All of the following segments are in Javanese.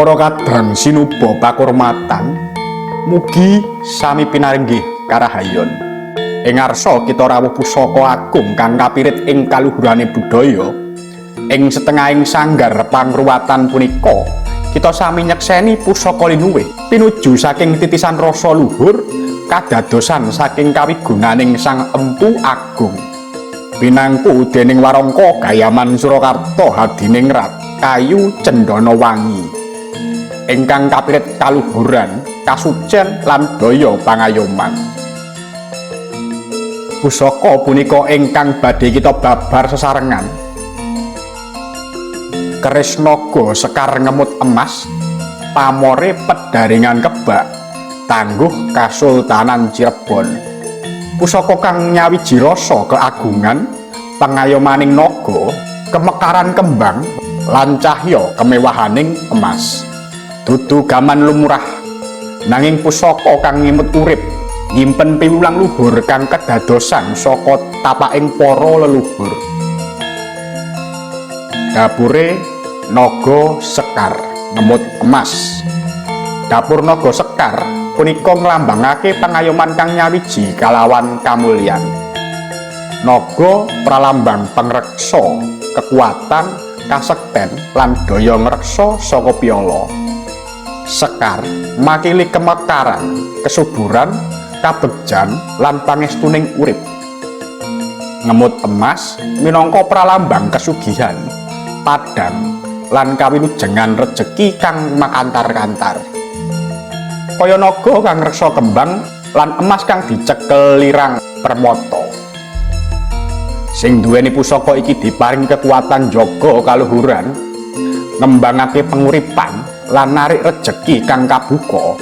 Para kadang sinuba pakurmatan, mugi sami pinaringgih karahayon. Ing ngarsa kita rawuh pusaka agung kang kapirit ing kaluhurane budaya. Ing setengahing sanggar pangruwatan punika, kita sami nyekseni pusaka linuwih pinuju saking titisan rasa luhur kadadosan saking kawigunaning Sang Empu Agung. Pinangku dening warangka Gayaman Surakarta Hadiningrat kayu cendana wangi ingkang kapirit kaluhuran, kasucen lan daya pangayoman. Pusaka punika ingkang badhe kita babar sesarengan. Keris naga sekar ngemut emas, pamore pedaringan kebak, tangguh Kasultanan Cirebon. Pusaka kang nyawiji rasa keagungan, pangayomaning naga, kemekaran kembang, lan cahya kemewahaning emas. Dudu gaman lumrah, nanging pusaka kang ngimut urip, nyimpen piwulang luhur kang kedadosan saka tapaking para leluhur. Dapure Naga Sekar ngemut emas. Dapur Naga Sekar punika nglambangake pangayoman kang nyawiji kalawan kamulyan. Naga pralambang pangreksa, kekuatan, kasekten lan daya ngreksa saka piala. Sekar makili kemekaran, kesuburan, kabegjan lan pangestuning urip. Ngemut emas minangka pralambang kesugihan, padang lan kawilujengan rejeki kang makantar-kantar. Kaya naga kang ngreksa kembang lan emas kang dicekel lirang permata. Sing duweni pusaka iki diparingi kekuatan njaga kaluhuran, ngembangake penguripan lan narik rejeki kang kabuka.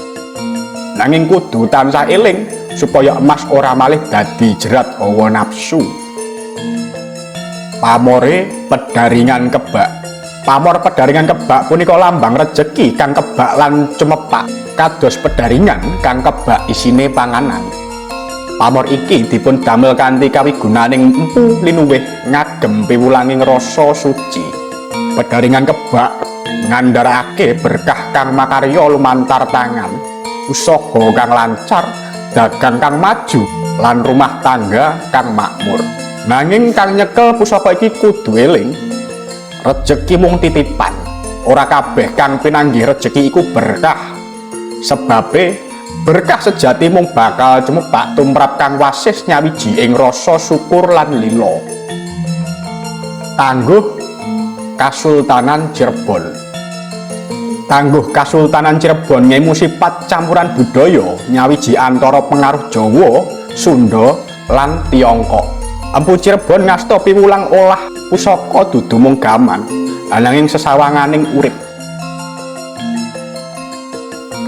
Nanging kudu tansah eling supaya emas ora malih dadi jerat hawa nafsu. Pamore pedaringan kebak. Pamor pedaringan kebak punika lambang rejeki kang kebak lan cumepak, kados pedaringan kang kebak isine panganan. Pamor iki dipun damel kanthi kawigunaning empu linuwih ngagem piwulanging rasa suci. Pedaringan kebak ngandharake berkah kang makarya lumantar tangan, usaha kang lancar, dagang kang maju, lan rumah tangga kang makmur. Nanging kang nyekel pusaka iki kudu eling, rejeki mung titipan. Ora kabeh kang pinanggih rejeki iku berkah. Sebabe berkah sejati mung bakal cumepak tumrap kang wasis nyawiji ing rasa syukur lan lila. Tangguh Kasultanan Cirebon. Tangguh Kasultanan Cirebon ngemu sifat campuran budaya nyawiji antara pengaruh Jawa, Sunda, lan Tiongkok. Empu Cirebon ngasta piwulang olah pusaka dudu mung gaman, ananging sesawanganing urip.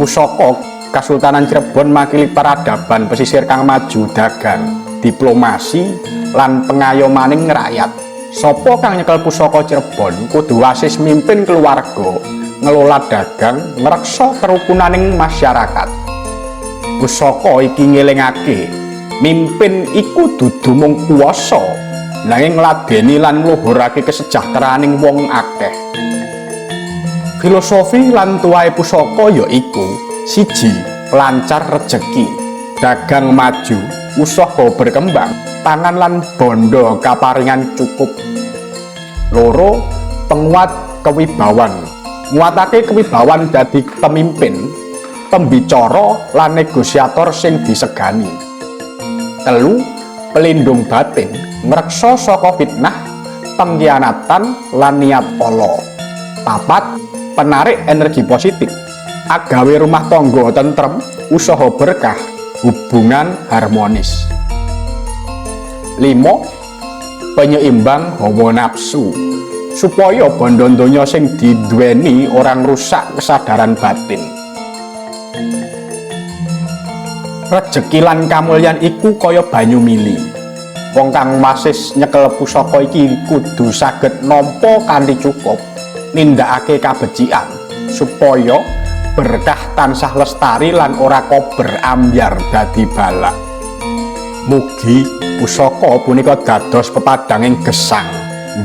Pusaka Kasultanan Cirebon makili peradaban pesisir kang maju dagang, diplomasi, lan pengayomaning rakyat. Sapa kang nyekel pusaka Cirebon kudu wasis mimpin keluarga, ngelola dagang, ngreksa kerukunaning masyarakat. Pusaka iki ngelingake, mimpin iku dudu mung kuwasa, nanging ngladeni lan ngluhurake kesejahteraning wong akeh. Filosofi lan tuwahe pusaka ya iku: siji, lancar rejeki, dagang maju, usaha berkembang, pangan lan bondo kaparingan cukup. Loro, penguat kewibawan, nguatake kewibawan dadi pemimpin, pembicara lan negosiator sing disegani. Telu, pelindung batin, ngreksa saka fitnah, pengkhianatan lan niat ala. Papat, penarik energi positif, agawe rumah tangga tentrem, usaha berkah, hubungan harmonis. Limo, penyeimbang hawa nafsu, supaya bondo donya sing diduweni ora ngrusak kesadaran batin. Rejeki lan kamulyan iku kaya banyu mili. Wong kang wasis nyekel pusaka iki kudu saged nampa kanthi cukup, nindakake kabecikan supaya berkah tansah lestari lan ora kober ambyar dadi balak. Mugi pusaka punika dados pepadhanging gesang,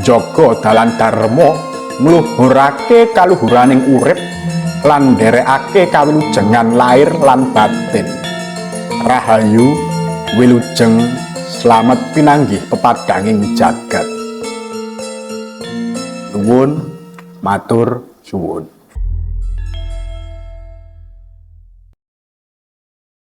njaga dalan dharma, ngluhurake kaluhuraning urip, lan nderekake kawilujengan lair lan batin. Rahayu, wilujeng, slamet pinanggih pepadanging jagat. Nuwun, matur suwun.